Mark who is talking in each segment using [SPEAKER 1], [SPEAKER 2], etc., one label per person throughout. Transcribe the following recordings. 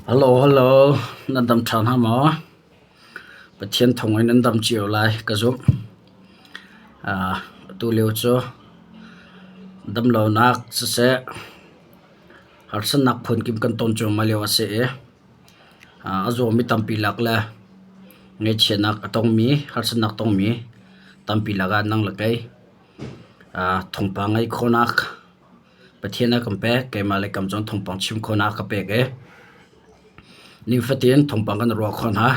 [SPEAKER 1] Hello, hello, nan dam ṭha hna maw? Pathian thawng in nan dam cio lai ka zumh. Atu lio cu damlonak siseh, harsatnak phunkip kan ton cuahmah lio a si i a zawmi tampi lak le ngaihchiatnak a tongmi, harsatnak tongmi tampi lakah nang le kei thawngpang ngeih khawhnak Pathian a kan pek. Keimah le kam zong thawngpang chim khawhnak a ka pek i nifatin thawngpang kan ruah khawh hna.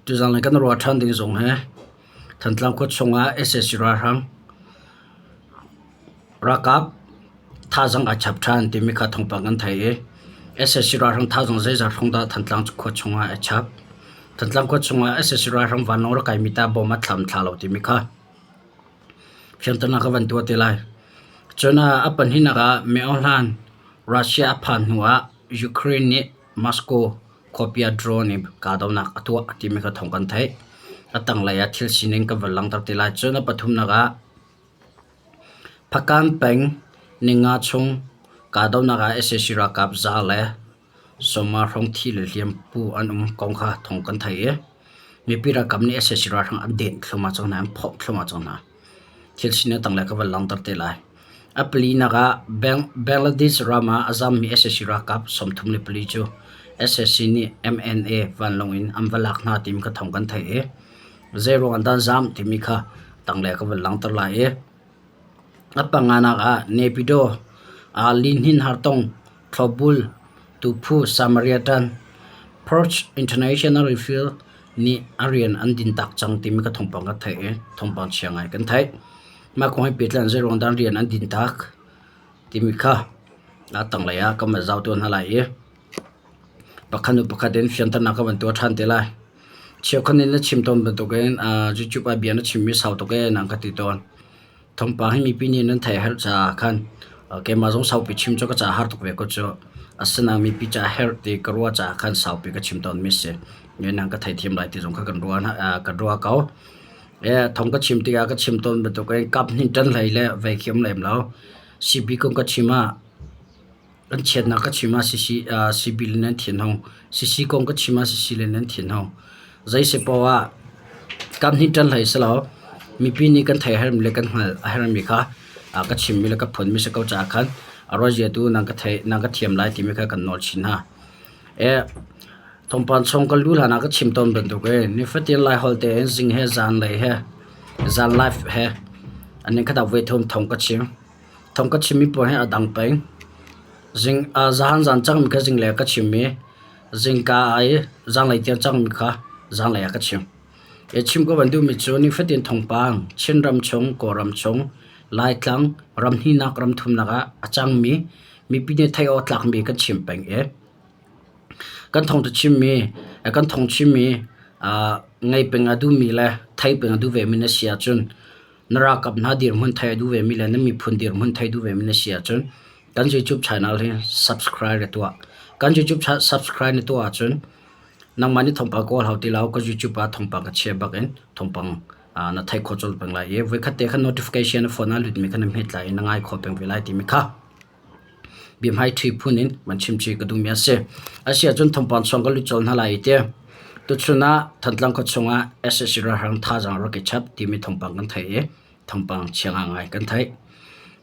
[SPEAKER 1] Tuzan kan ruah ṭhan ding zong hi Thantlang khua chungah sac ralhrang ralkap thazaang aa chap ṭhan timi kha thawngpang kan theih i sac ralhrang thazaang zeizat hrawng dah Thantlang khua chungah a chap. Thantlang khua chungah sac ralhrang vanlawng rak kaimi tah bom a thlam thla lo timi kha fianternak ka van tuah te lai. Cun a pahnihnak ah miohlan Russia a phan hnu ah Ukraine nih Moscow khuapi ah drone in kahdohnak a tuah timi kha thawng kan theih. A tanglei ah thil sining kan van langhter te lai. Cun a pathumnak ah Hpakant peng ninga chung kahdohnak ah sac ralkap za le sawma hrawng thi le hliampu an um kong kha thawng kan theih i mipi ralkap nih sac ralhrang an den thluahmah cang hna, an phomh thluahmah cang hna. Thil sining a tanglei ka van langhter te lai. A palinak ah Bangladesh ram ah a zammi sac ralkap 34 cu sac nih MNA vanlawng in an va lak hna timi kha thawng kan theih i zeiruang ah dah an zam timi kha tanglei ka van langhter lai i a panganak ah Naypyidaw Lihnin Hartong Thlopbul Tuphu Samaritan Perth International Refill nih a rian an dintak cang timi kha thawngpang ka theih i thawngpang chia ngai kan theih. Mah kong he pehtlai in zeiruang dah rian an dintak timi kha a tanglei ah kan van zoh tuah hna lai i pakhat hnu pakhat in fianternak kan van tuah ṭhan te lai. Cheukhat nih na chim tawn bantukin YouTube ah bia na chimmi sau tuk ee nang ka ti tawn. Thawngpang hi mipi nih nan theih a herh caah khan keimah zong saupi chim cu ka ca har tuk ve ko cu. Asinain mipi ca herh ti ka ruah caah khan saupi ka chim tawnmi a si. Nang ka theithiam lai ti zong kha kan ruah ko. Thawng ka chim tikah ka chim tawn bantukin kap hnin ṭan hlei le vei khi um lem lo. CB kong ka chim ah An chiatnak ka chim ah sibil in an thinhung. Sisi kong ka chim ah sisil in an thinhung. Zei si paoh ah kam hnih ṭan hlei si lo. Mipi nih kan theih a herhmi le kan hngalh a herhmi kha ka chimmi le ka phuanmi si ko caah khan a ruazia tu nan ka theih, nan ka thiam lai timi kha kan nawl chin hna. Thawngpang chung ka lu hlan ah ka chim tawn bantuk in nifatin Laiholh tein zing he zanlei he zan live he an khat ah voi thum thawng ka chim. Thawng ka chimmi pawl hi a dang peng. Zahan zan cangmi kha zinglei ah ka chim i zingka i zanlei tiang cangmi kha zanlei ah ka chim. I chim ka van duhmi cu nifatin thawngpang Chinram chung, Kawlram chung, Laitlang, ram hnihnak, ram thumnak ah a cangmi mipi nih theih awk tlakmi kan chim peng i kan thawngṭha chimmi, kan thawng chimmi ngei peng a duhmi le thei peng a duh vemi na si ahcun Na ralkap hna dirhmun theih a duh vemi le na miphun dirhmun theih duh vemi na si ahcun kan YouTube channel hi subscribe na tuah. Kan YouTube subscribe na tuah ahcun nangmah nih thawngpang kawl hau ti lo ka YouTube ah thawngpang ka chia bak in thawngpang na theih khawh colh peng lai i voikhat te khan notification na phone ah lutmi kha na hmet lai i na ngai khawh peng ve lai timi kha biahmaiṭhi phun in van chimchih ka duhmi a si. A si ahcun thawngpang chung ka lut colh hna lai i ti. Tuchun ah Thantlang khua chungah sac ralhrang thazaang rak i chap timi thawngpang kan theih i thawngpang chia ngaingai kan theih.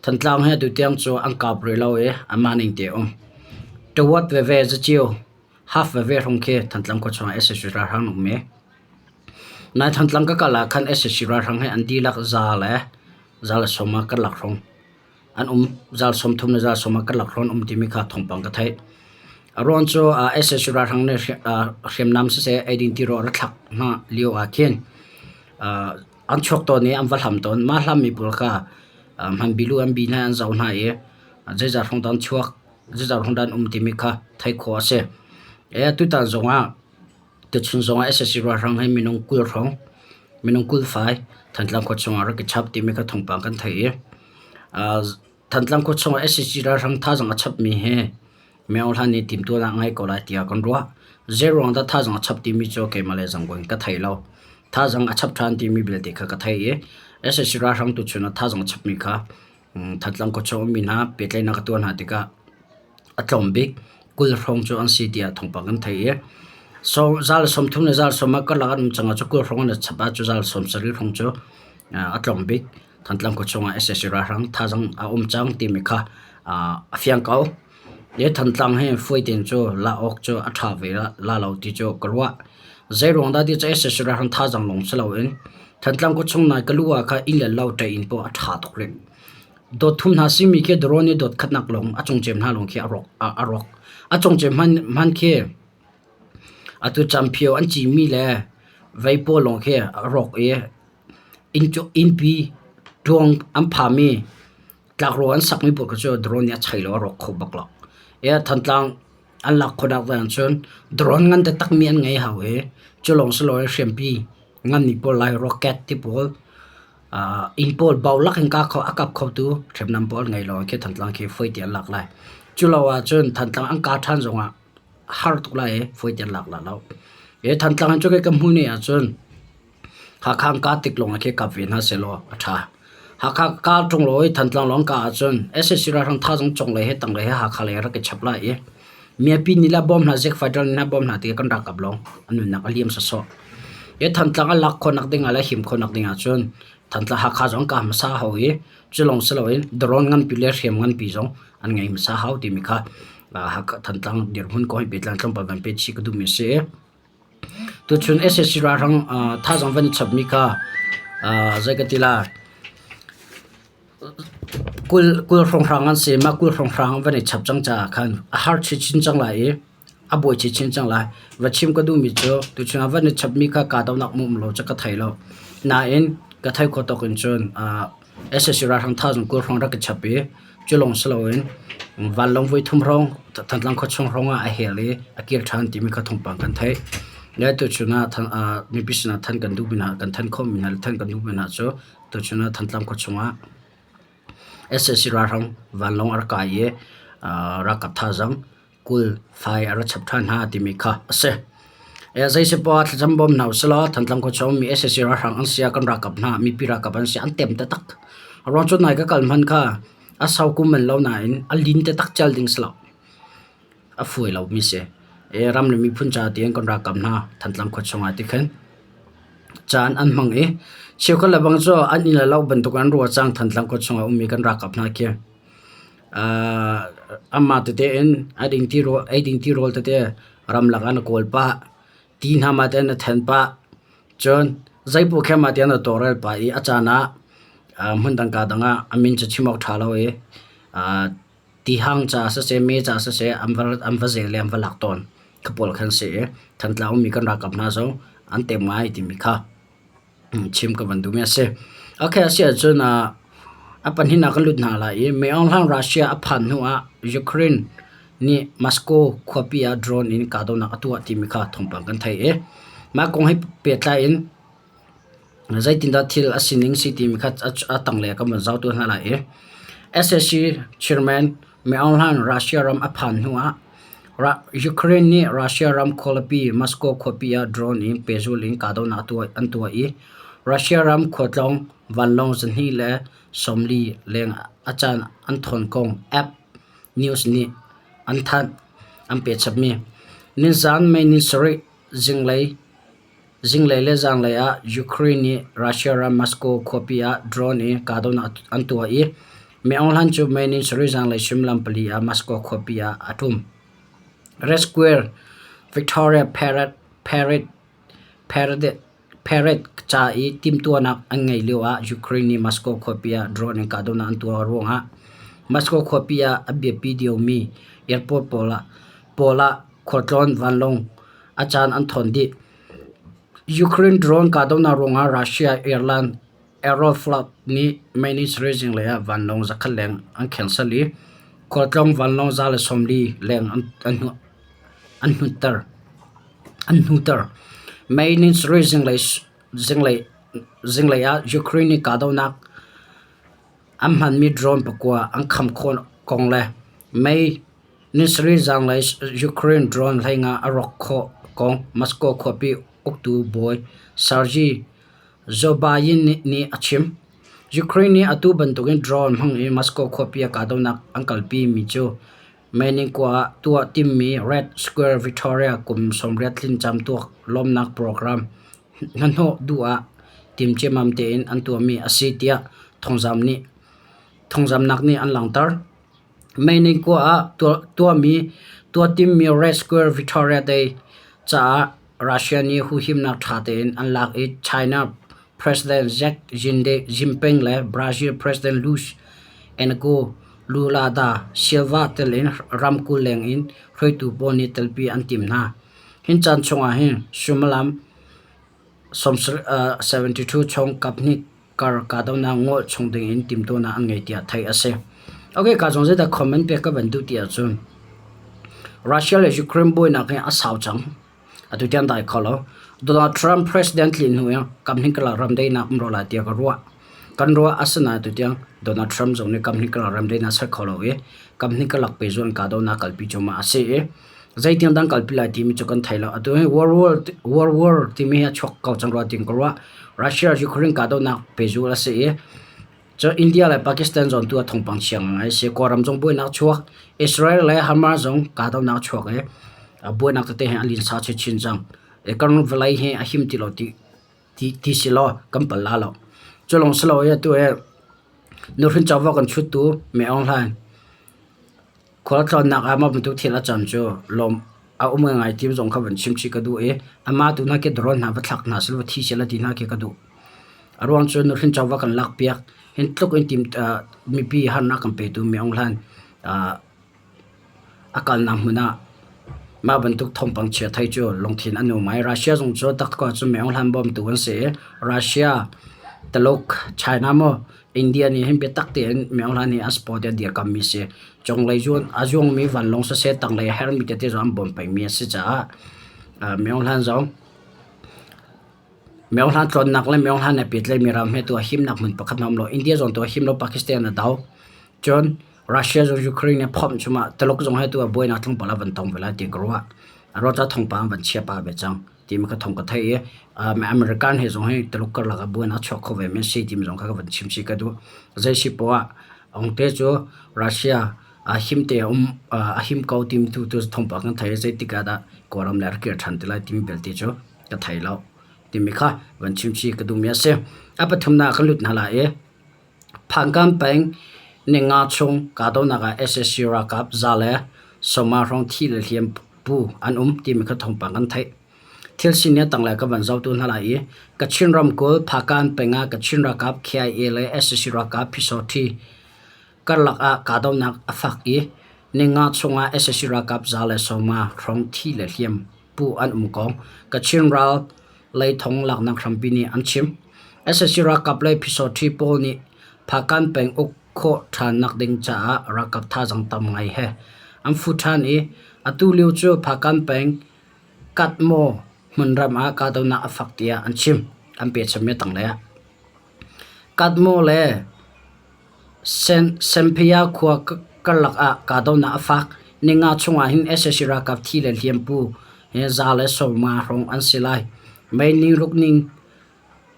[SPEAKER 1] Thantlang hi atu tiang cu an kap rih lo i anmah ning te um. Tawat veve zacio half veve hrawng khi Thantlang khua chungah sac ralhrang an um i nai Thantlang ka kal ah khan sac ralhrang hi an dihlak za le za le sawm ah kan lak hrawng. An um zal 30 le zal 40 karlak hrawn um timi kha thawngpang ka theih. A ruang cu sac ralhrang nih hriamnam siseh eidin tirawl a thlak hna lio ah khin an chuak tawn i an va hlam tawn. Mah hlammi pawl kha hmanbilu an bi hna an zoh hna i zeizat hrawng dah an chuak, zeizat hrawng dah an um timi kha theih khawh a si. Tutan zong ah Tuchun zongah sac ralhrang he minung 20 hrawng, minung 20 fai Thantlang khua chungah rak i chap timi kha thawngpang kan theih i Thantlang khua chungah sac ralhrang thazaang a chapmi hi Myo Hlan nih timhtuahnak a ngei ko lai tiah kan ruah. Zeiruang dah thazaang a chap timi cu keimah le zangbuin ka thei lo. Thazaang a chap ṭhan timi belte kha ka thei i sac ralhrang tuchun ah thazaang a chapmi kha Thantlang khua chung ummi hna pehtlaihnak ka tuah hna tikah a tlawm bik. 20 hrawng cu an si tiah thawngpang kan theih i 30 le 30 ah karlak an um cang ahcun 20 hrawng an i chap ahcun 70 hrawng cu a tlawm bik. Thantlang khua chungah sac ralhrang thazaang a um cang timi kha a fiang ko. Hi Thantlang hi fuai tein cu la awk cu a ṭha ve la lo ti cu ka ruah. Zeiruang dah ti cu sac ralhrang thazaang lawng si loin Thantlang khua chung nai ka lu ah kha inn le lo ṭe in pawh a ṭha tuk rih. Dawt thum hna simi khi drone i dawt khatnak lawng a cungcem hna lawng khi a rawk. A rawk. A cungcem hman khi atu camphio an cimi le vei pawl lawng khi a rawk i innpi ṭuang an phami tlakrawh an sakmi pawl kha cu drone nih a chei lo a rawk kho bak lo. Thantlang an lak khawhnak ding ahcun drone ngan taktakmi an ngei hau i cu lawng si loin hriampi nganmi pawl lai rocket ti pawl inn pawl bo lak in a kap khotu hriamnam pawl an ngei lo khi Thantlang khi fawi te an lak lai. Cu lo ahcun Thantlang an kah ṭhan zongah a har tuk lai i fawi te an lak lai lo. Thantlang in cu ka hmuh ni ahcun Hakha an kah tik lawng ah khi kap ve hna sehlaw a ṭha. Hakha kah ṭung lo i Thantlang lawng kah ahcun sac ralhrang thazaang cunglei he tanglei he Hakha lei rak i chap lai i mipi nih le bawm hna zik fighter nih bawm hna ti kan ralkap lawng an nunnak a liam sawsawh. Hi Thantlang a lak khawhnak ding ah le him khawhnak ding ahcun Thantlang Hakha zong kah hmasa hau i cu lawng si loin drone nganpi le hriam nganpi zong an ngei hmasa hau timi kha Thantlang dirhmun kong he pehtlai tlawmpal van pet chih ka duhmi a si. Tuchun sac ralhrang thazaang van i chapmi kha zei ka ti lai 20 hrawnghrang an si. Mah 20 hrawnghrang van i chap cang caah khan a har chinchin cang lai i a buai chinchin cang lai. Va chim ka duhmi cu tuchun ah van i chapmi kha kahdohnak um lo cu ka thei lo. Nain ka theih khawh tawk in cun sac ralhrang thazaang 20 hrawng rak i chap i Cu lawng si loin vanlawng voi thum hrawng Thantlang khuachung hrawng ah a hel i a kir ṭhan timi kha thawngpang kan theih. Le tuchun ah mipi sinah than kan duhmi hna kan than khawhmi hna le than kan duhmi hna cu tuchun ah Thantlang khuachung ah sac ralhrang vanlawng a rak kai i ralkap thazaang 20 fai a ra chap ṭhan hna timi kha a si. Zeisipoah thlacam bawm hna usilaw Thantlang khuachung mi sac ralhrang an si ah kan ralkap hna mipi ralkap an si an tem taktak. A ruang cu nai ka kal hman kha a sau kum man lo nain a lin taktak cal ding si lo. A fuai lomi si. Ram le miphun ca tiin kan ralkap hna Thantlang khuachung ah tikhin caan an hmang i cheukhat le bang cu an inn le lo bantuk an ruah cang Thantlang khuachung ah ummi kan ralkap hna khi. Amah tete in eiding tirawl tete ramlak ah na kawl pah, ti hna mah tein na then pah, cun zeipaoh kha mah tein na tawlrel pah i a caan ah hmundang kaa dang ah a min cu chim awk ṭha lo i tihang caah siseh, me caah siseh an va zel i an va lak tawn. Kha pawl khan si i Thantlang ummi kan ralkap hna zong an tem ngai timi kha. Chim ka van duhmi a si. Okay, a si ahcun a pahnihnak kan lut hna lai i Min Aung Hlaing Russia a phan hnu ah Ukraine nih Moscow khuapi ah drone in kahdohnak a tuah timi kha thawngpang kan theih i mah kong he pehtlai in zeitindah thil a sining si timi kha a tanglei ah kan van zoh tuah hna lai i sac chairman Min Aung Hlaing Russia ram a phan hnu ah Ukraine nih Russia ram khualipi Moscow khuapi ah drone in pehzulh in kahdohnak an tuah i Russia ram khualtlawng vanlawng 240 leng a caan an thawn kong AP News nih an thanh. An pehchapmi. Nizaan May ni sarih zinglei Zinglei le zaanglei ah Ukraine nih Russia ram Moscow khuapi ah drone in kahdohnak an tuah i Min Aung Hlaing cu May ni sarih zaanglei suimilam pali ah Moscow khuapi ah a ṭum. Red Square Victoria Parade ca i timhtuahnak an ngeih lioah Ukraine nih Moscow khuapi ah drone in kahdohnak an tuah ruangah Moscow khuapi ah a biapi deuhmi airport pawl ah khualtlawn vanlawng a caan an thawn dih. Ukraine drone kahdohnak ruangah Russia airline Aeroflot nih May ni sarih zinglei ah vanlawng zakhat leng an cancel i khualtlawng vanlawng 140 leng an hnutter. May ni sarih zinglei ah Ukraine nih kahdohnak an hmanmi drone pakua an kham khawh kong le May ni sarih zaanglei Ukraine drone 15 a rawk khawh kong Moscow khuapi uktu bawi Sergei Zobayin nih a chim. Ukraine nih atu bantukin drone hmang in Moscow khuapi ah kahdohnak an kalpi mi cu May ni kua ah tuah timmi Red Square Victoria kum 80 tlin camtuak lawmnak program hnahnawh duh ah tim ciammam tein an tuahmi a si tiah thawngzamnak nih an langhter. May ni kua ah tuah timmi Red Square Victoria Day caah Russia nih huhimnak ṭha tein an lak i China President Xi Jinping le Brazil President Luiz Inacio Lula da Silva tel in ramkulh leng in hruaitu pawl nih telpi an timh hna. Hi caan chung ahhin suimilam 72 chung kaphnih kar kahdohnak ngol chung ding in timhtuahnak an ngei tiah theih a si. Okay, ka zong zeidah comment pek ka van duh ti ahcun Russia le Ukraine buainak hi a sau cang. Atu tiang dai kho lo. Donald Trump president tlin hnu in kamhning karlak ram daihnak um ro lai tiah ka ruah. Kan ruah asinain atu tiang Donald Trump zong nih kamhning karlak ram daihnak ser kho lo i kamhning karlak pehzulh in kahdohnak kalpi cuahmah a si i zeitiang dang kalpi lai timi cu kan thei lo. Atu hi World War World War timi hi a chuak ko cang rua tiin ka ruah. Russia Ukraine kahdohnak pehzulh a si i cun India le Pakistan zong tu ah thawngpang chia ngai a si. Kawlram zong buainak a chuak. Israel le Hamas zong kahdohnak a chuak i buainak tete hi a linsa chinchin cang. Kan vawlei hi a him ti lo ti ti si law kan pal la lo. Cu lawng si lo i atu hi nuhrin covo kan chuttu Mei Aung Hlaing Khualtlawnnak ah mah bantuk thil a can cu lawm a um ngai ti zong kha van chim chih ka duh i amah tu hna khi drone hna va thlak hna seh va thi seh ti hna khi ka duh. A ruang cu nuhrin covo kan lakpiak. Hin tluk in tim mipi harnak kan petu mi Aung Hlaing a kalnak hmun ah mah bantuk thawngpang chia thei cu lungthin a nu ngai. Russia zong cu taktak ahcun mi Aung Hlaing bawmtu an si i Russia, Taluk, China maw India nih hin biatak tein Min Aung Hlaing nih a support i a dirkammi a si. Cunglei a zuangmi vanlawng siseh tanglei a herhmi tete zong an bawm pengmi a si caah Min Aung Hlaing zong Min Aung Hlaing tlawnnak le Min Aung Hlaing he pehtlaihmi ram he tu ah himnak hmun pakhat hmanh a um lo. India zong tu a him lo, Pakistan a do. Cun Russia zong Ukraine a phomh chungah Tuluk zong he tu ah buainak tlawmpal a van tong ve lai ti ka ruah. A ruah caah thawngpang van chia pah ve cang. Timi kha thawng ka theih i American he zong hi Tuluk karlak ah buainak a chuak kho ve men si timi zong kha ka van chim chih ka duh. Zei si poah ah Ongte cu Russia a him te um a him ko timi tu tu thawngpang kan thei i zeitik ah dah Kawlram le a rak kir ṭhan te lai timi belte cu ka thei lo timi kha van chim chih ka duhmi a si. A pathumnak ah kan lut hna lai i Phankam peng ninga chung kahdohnak ah sac ralkap za le sawma hrawng thi le hliam pu an um timi kha thawngpang kan theih. Thil sining a tanglei ka van zohtu hna lai i Kachin ramkulh Phakan peng ah Kachin ralkap KIA le sac ralkap Phisawṭhi karlak ah kahdohnak a fak i ninga chung ah sac ralkap za le sawma hrawng thi le hliam pu an um kong Kachin ral lei thong laknak hrampi nih an chim. Sac ralkap le Phisawṭhi pawl nih Phakan peng uk khawh ṭhannak ding caah ralkap thazaang tam ngai he an fu ṭhan i atu lio cu Phakan peng Katmaw hmunram ah kahdohnak a fak tiah an chim. An pechanmi a tanglei ah. Katmaw le Semphia khua karlak ah kahdohnak a fak. Ninga chung ah hin sac ralkap thi le hliampu he za le sawmnga hrawng an si lai. May ni ruk ning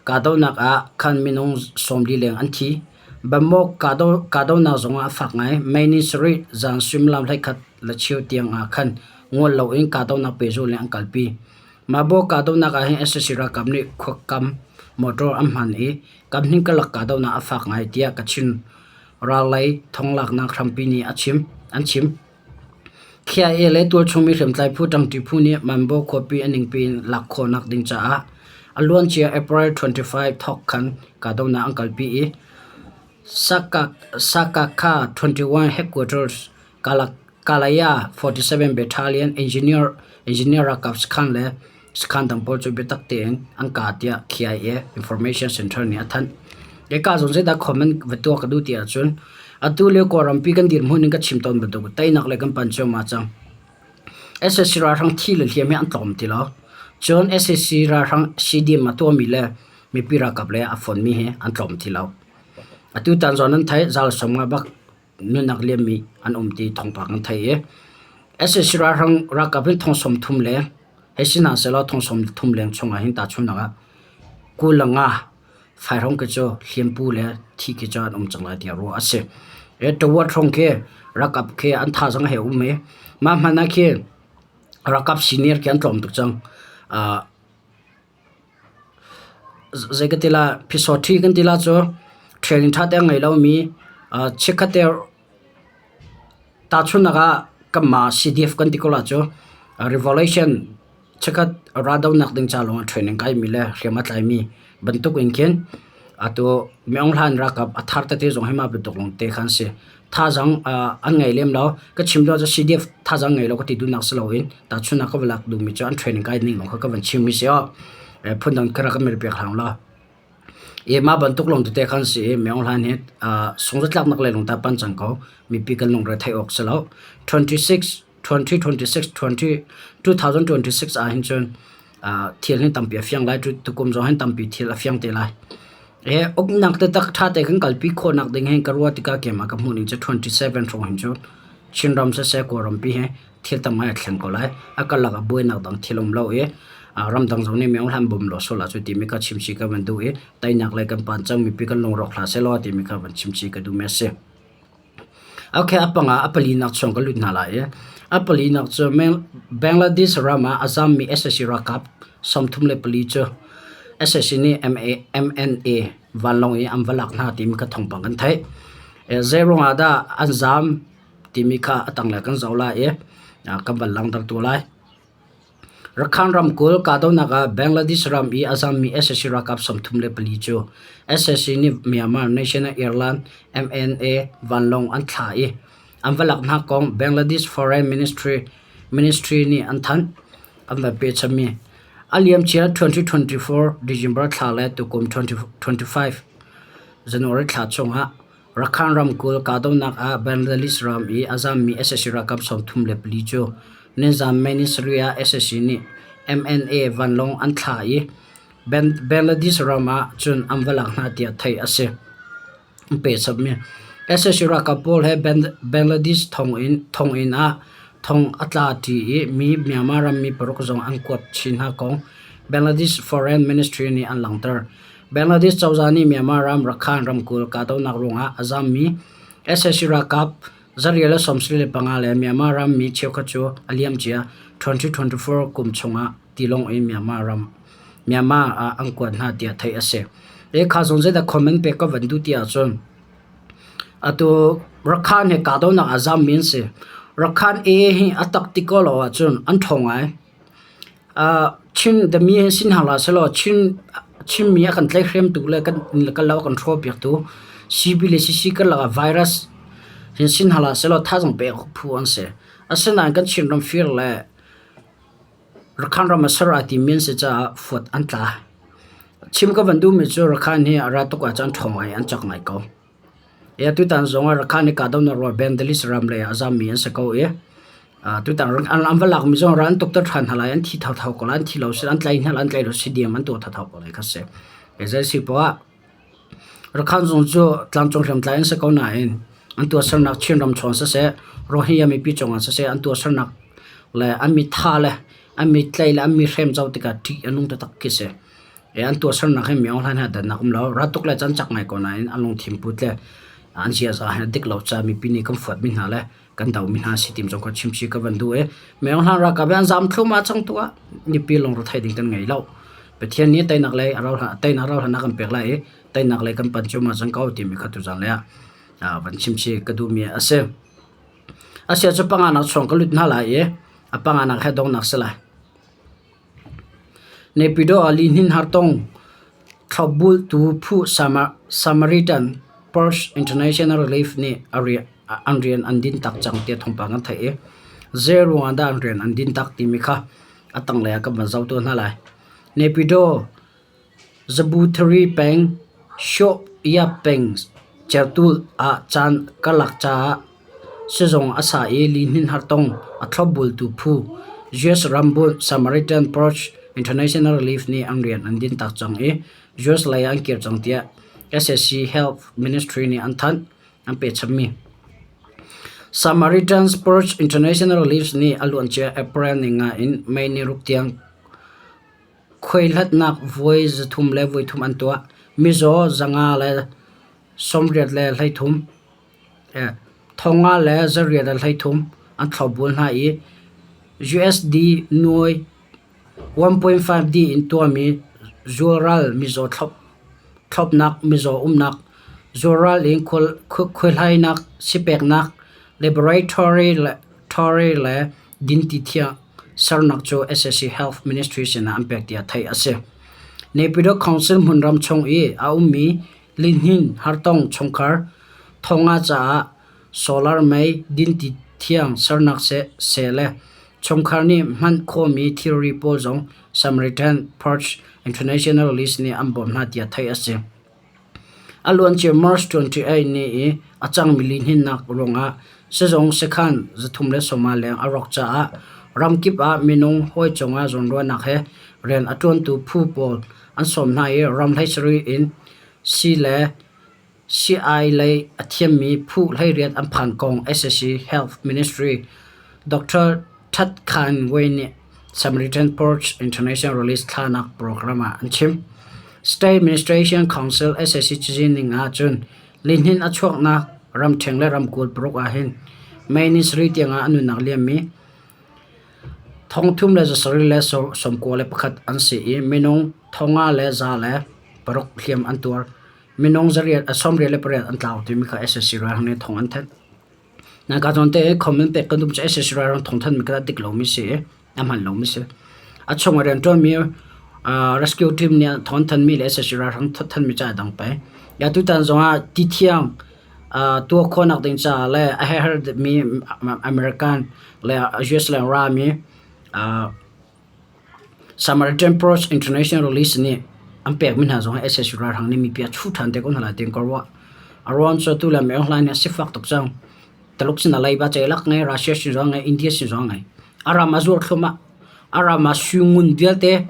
[SPEAKER 1] Kahdohnak ah khan minung 40 leng an thi. Bamok kahdohnak zongah a fak ngai. May ni sarih zan suimilam 11 le cheu tiang ah khan ngol loin kahdohnak pehzulh in an kalpi. Mabo kahdohnak ah hin sac ralkap nih khuakam motor an hman i kamhning karlak kahdohnak a fak ngai tiah Kachin rallei thonglaknak hrampi nih a chim, an chim. KIA le tualchungmi hriamtlai phu ṭangṭi phu nih Manbo khuapi a ningpi in lak khawhnak ding caah a luancia April 25 thawk khan kahdohnak an kalpi i Sakakha 21 Headquarters Kalaya 47 Battalion Engineer Engineer ralkap sakhan le sakhan dang pawl cu biatak tein an kah tiah KIA Information Center nih a thanh. Hika zawn zeidah comment va tuah ka duh ti ahcun atu lio Kawlrampi kan dirhmun in ka chim tawn bantuk teinak le kan pan cuahmah cang. Sac ralhrang thi le hliam hi an tlawm ti lo. Cun sac ralhrang CDM a tuahmi le mipi ralkap le a fonmi hi an tlawm ti lo. Atu tan zawn an theih zal 50 bak nunnak liammi an um ti thawngpang kan theih i sac ralhrang ralkap hin thong 30 leng hei si hna sehlaw thong 30 leng chungah hin tahchunhnak ah 25 fai hrawng khi cu hliampu le thi khi cu an um cang lai tiah ruah a si. Tawat hrawng khi ralkap khi an thazaang he um i mah hmanh ah khi ralkap senior khi an tlawm tuk cang. Zei ka ti lai phisawṭhi kan ti lai cu training ṭha te a ngei lomi chikkhat te tahchunhnak ah kanmah CDF kan ti ko lai cu revolution chikkhat raldohnak ding ca lawngah training kaimi le hriam a tlaimi bantuk in khin atu Myo Hlan ralkap a thar tete zong hi mah bantuk lawngte kha an si. Thazaang an ngei lem lo. Ka chim duh ahcun CDF thazaang ngei lo ka ti duhnak si loin tahchunhnak ka va lak duhmi cu an training kai ning lawng kha ka van chimmi si aw. Phundang ka rak ka mil piak hlang law. I mah bantuk lawng tete khan si i Myo Hlan hi sungzatlaknak lei lung ta pan cang ko. Mipi kan lungre theih awk si lo. 26 2026 20 2026 ah hin cun thil hi tampi a fiang lai. Tukum zong hin tampi thil a fiang te lai. Uknak taktak ṭha te kan kalpi khawhnak ding hin ka ruah tikah keimah ka hmuh ning cu 27 hrawng hin cu Chinram siseh Kawlrampi hi thil tam ngai a thleng ko lai. A karlak ah buainak dang thil um lo i ramdang zong nih Myo Hlan bawm law sual ah cu timi kha chimchih ka van duh i teinak lei kan pan cang mipi kan lungrawk hlah sehlaw timi kha van chimchih ka duhmi a si. Okay, a panga a palinak chung ka lut hna lai i a palinak cu Bangladesh ram ah a zammi sac ralkap 34 cu sac nih MNA vanlawng i an va lak hna timi kha thawngpang kan theih. Zei ruangah dah an zam timi kha a tanglei kan zoh lai i kan van langhter tu lai. Rakhine ramkulh kahdohnak ah Bangladesh ram i a zammi sac ralkap 34 cu sac nih Myanmar National Airline MNA vanlawng an thlah i an va lak hna kong Bangladesh Foreign Ministry nih an thanh. An va pehchanmi a liamcia 2024 December thla le tukum 2025 January thla chungah Rakhine ramkulh kahdohnak ah Bangladesh ram i a zammi sac ralkap 34 cu nizan May ni sarih ah sac nih MNA vanlawng an thlah i Bangladesh ram ah cun an va lak hna tiah theih a si. An pehchapmi sac ralkap pawl he Bangladesh thonginn ah thong a tla ṭi i mi Myanmar rammi paruk zong an kuat chin hna kong Bangladesh Foreign Ministry nih an langhter. Bangladesh cozah nih Myanmar ram Rakhine ramkulh kahdohnak ruangah a zammi sac ralkap 175 le Myanmar rammi cheukhat cu a liamcia 2024 kum chungah tilawng in Myanmar ram Myanmar ah an kuat hna tiah theih a si. Kha zong zeidah comment pek ka van duh ti ahcun atu Rakhine he kahdohnak a zammi an si. Rakhine AA hi a tak ti ko lo ahcun an ṭhawng ngai. Chin dami hi si hna hlah sehlaw Chinmi a kan tlaihhremtu le kan lo a kan hrawhpiaktu CB le CC karlak ah virus hin si hna hlah sehlaw thazaang pek awk phu an si. Asinain kan Chinram fir le Rakhine ram ah ser aa timi an si caah fuat an tla. Chim ka van duhmi cu Rakhine hi a ra tuk ahcun an ṭhawng ngai, an cak ngai ko. Tutan zong ah Rakhine i kahdohnak ruangah Bangladesh ram lei ah a zammi an si ko i tutan an va lakmi zong ral an tukter ṭhan hna lai, an thi thotho ko lai, an thi lo si, an tlai hna lai, an tlai lo si diam an tuah thotho ko lai kha si. Zei si poah ah Rakhine zong cu tlangcung hriamtlai an si ko nain an tuahsernak Chinram chung siseh, Rohingya mipi cungah siseh an tuahsernak le an mi thah le an mi tlaih le an mi hrem zau tikah ṭih a nung taktak khi si. An tuahsernak hi mi Aung Hlaing he dannak um lo. Raltuk le can cak ngai ko nain an lungthin put le an ziaza he dik lo caah mipi nih kan fuatmi hna le kan domi hna si tim zong kha chimchih ka van duh i mi Aung Hlaing ralkap hi an zam thluahmah cang tu ah mipi lungre ding kan ngei lo. Pathian nih teinak lei a teinak rauhhlan a kan pek lai i teinak lei kan pan cuahmah cang ko timi kha tuzan lei ah van chimchih ka duhmi a si. Asia cu panganak chung ka lut hna lai i a panganak he donghnak si lai. Naypyidaw ah lihnin hartong thlopbultu phu Samaritan Purse International Relief nih an rian an dintak cang tiah thawngpang kan theih i zei ruangah dah an rian an dintak timi kha a tanglei ah kan van zoh tuah hna lai. Naypyidaw Zabuthari peng Hyoh-ya peng Certul ah caan karlak caah Sizung a sa i lihnin hartong a thlopbultu phu US rambunh Samaritan Purse International Relief nih an rian an dintak cang i US lei ah an kir cang tiah sac Health Ministry nih an thanh, an pehchammi. Samaritan's Purse International Relief nih a luancia April ni nga in May ni ruk tiang khuaihlatnak voi 303 an tuah. Mizaw 523. 5,803 an thlopbul hna i USD nuai 1.5 dih in tuahmi zualral mizaw thlopnak, mizaw umnak, zualral in khuaihlainak, sipeknak, laboratory le dinti thiang sernak cu sac Health Ministry sinah an pek tiah theih a si. Naypyidaw Council hmunram chung i a ummi lihnin hartong chungkhar thonga caah solar mei dinti thiang sernak seh le chungkhar nih hman khawhmi thilri pawl zong Samaritan Purse International List nih an bawmh hna tiah theih a si. A luancia March 28 ni i a cangmi lihninnak ruangah sizung sekhan 350 leng a rawk caah ramkip ah minung hawi cungah zawnruahnak he rian a ṭuantu phu pawl an sawm hna i ram 17 in sii le Sii-ai lei a thiammi phu 18 an phan kong sac Health Ministry Dr. That Khan Wei nih Samaritan Purse International Release thlanak program ah an chim. State Administration Council sac cazin ning ah cun lihnin a chuaknak ramṭheng le ramkulh paruk ahhin May ni sarih tiangah a nunnak liammi 3791 an si i minung 5106 hliam an tuar. Minung 98 an tlau timi kha sac ralhrang nih thawng an thanh. Naka zawn te comment pek kan duh cu sac ralhrang thawng thanmi kha a dik lomi si i a hman lomi si. A chung ah rianṭuanmi rescue team nih thawng an thanmi le sac ralhrang thanmi cu aa dang peng. Ya tutan zongah ti thiang tuah khawhnak ding caah le a herhmi American le US le rami Samaritan Purse International Release nih an pekmi hna zong hi sac ralhrang nih mipi a chuh ṭhan te ko hna lai tiin ka ruah. A ruang cu atu le Meng Hlaing nih a sifak tuk cang. Taluk sin a leiba ceilak ngei, Russia sin zong ngei, India sin zong ngei. A ram a zuar thluahmah. A ram ah sui ngun vialte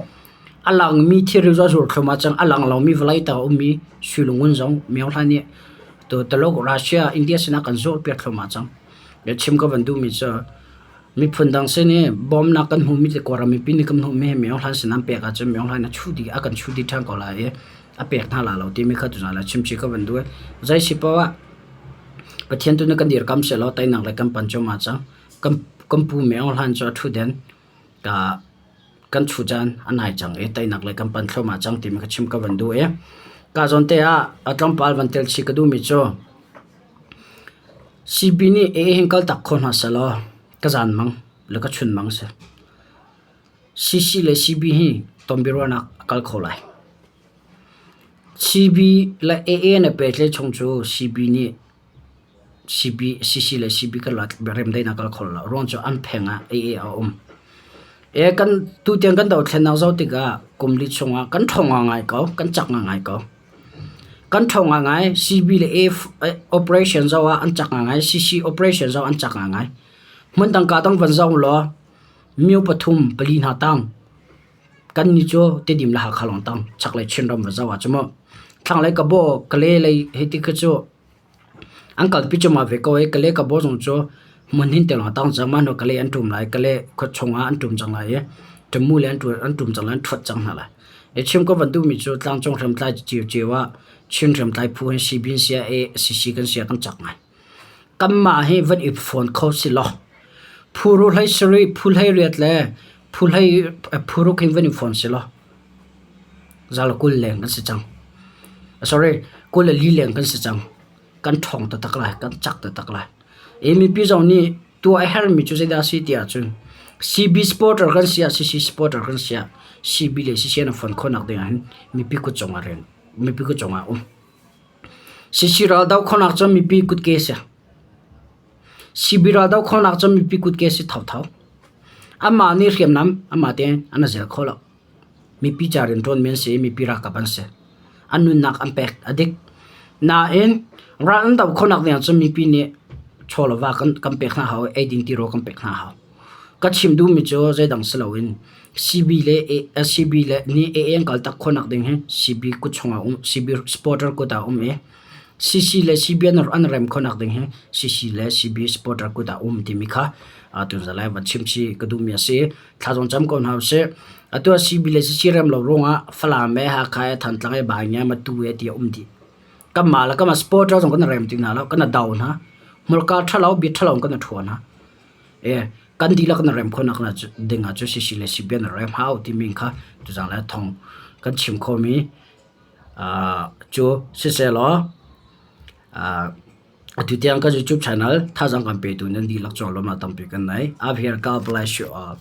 [SPEAKER 1] a langmi thilri cu a zuar thluahmah cang. A lang lomi vawlei tang a ummi sui le ngun zong Meng Hlaing nih Taluk, Russia, India sinah kan zuarpiak thluahmah cang. Chim ka van duhmi cu Miphun dang sin i bawmnak kan hmuhmi le Kawlram mipi nih kan hmuhmi hi Myo Hlan sin an pek ahcun Myo Hlan a chuh dih a kan chuh dih ṭhan ko lai i a pek hna lai lo timi kha tuzaan ah chimchih ka van duh. Zei si paoh ah Pathian tu nih kan dirkam sehlaw teinak lei kan pan cuahmah cang. Kan, kan pu Myo Hlan cu a ṭhutden ka kan chuh caan a nai cang i teinak lei kan pan thluahmah cang timi kha chim ka van duh i ka zawn te ah a tlawmpal van tel chih ka duhmi cu CB nih AA hin kaltak kho hna sehlaw ka zanmang le ka chunmang si. CC le CB hi tonbiaruahnak a kal kho lai. CB le AA na pehtlaih chung cu CB nih CB, CC le CB karlak remdaihnak a kal kho lo. Ruang cu an pheng ah AA a um. E kan tutiang kan dothlennak zoh tikah kum li chungah kan ṭhawng ngai ko, kan cak ngai ko. Kan ṭhawng ngaingai. CB le A operation zoh ah an cak ngaingai. CC operation zoh an cak ngaingai. Hmun dang ka dang van zoh law myo pathum pali hna tang. Kan nih cu Tedim le Hakha lawng tang. Chaklei Chinram va zoh ah cu mu. Thlanglei Kabaw, Kale lei hei ti khi cu An kalpi cuahmah ve ko i Kale Kabaw zong cu hmun hin te lawng a tang cang. Mah hnu Kale an ṭum lai. Kale khua chungah an ṭum cang lai i ṭamu le an ṭum cang lai, an ṭhuat cang hna lai. I chim ka van duhmi cu tlangcung hriamtlai ciocio ah Chin hriamtlai phu hin CB sia CC kan sia kan cak ngai. Kanmah hi van i fawn kho si law phu ru hlei sarih, phu hlei riat le phu hlei phu ruk hin van i fawn si law Zal 20 leng kan si cang. Sorry, 24 leng kan si cang. Kan ṭhawng taktak lai, kan cak taktak lai. I mipi zong nih tuah a herhmi cu zeidah a si ti ahcun CB supporter kan si ah, CC supporter kan si ah, CB le CC an fon khawhnak ding ahhin mipi kut cungah rian, mipi kut cungah um. CC ral doh khawhnak cu mipi kutke si. CB ral doh khawhnak cu mipi kutke si thotho. Amah nih hriamnam amah tein an zel kho lo. Mipi ca rianṭuanmi an si i mipi ralkap an si. An nunnak an pek a dik. Nain ral an doh khawhnak ding ahcun mipi nih chaw le va kan pek hna hau i eiding tirawl kan pek hna hau. Ka chim duhmi cu zeidang si loin CB le CB le nih AA an kaltak khawhnak ding hi CB kut chungah um CB supporter kut ah um i CC le CB an rem khawhnak ding hi CC le CB supporter kut ah um timi kha tuzan lai van chim chih ka duhmi a si. Thla zong cam ko hna usih. Atu ah CB le CC rem lo ruangah Falam he Hakha he Thantlang he Baingia Matu he ti a um dih. Kanmah le kanmah supporter zong kan rem ti hna lo, kan do hna. Hmurka ṭhalo bia ṭhalo in kan i ṭhuan hna. Kan dihlak na rem khawhnak ding ah cun sisi le sibia na rem hau timi kha tuzaan le thawng kan chim khawhmi cu sisehlaw atu tiang kan YouTube channel thazaang kan petu nan dihlak cungah lawmhnak tampi kan nei. Abhir God bless you all.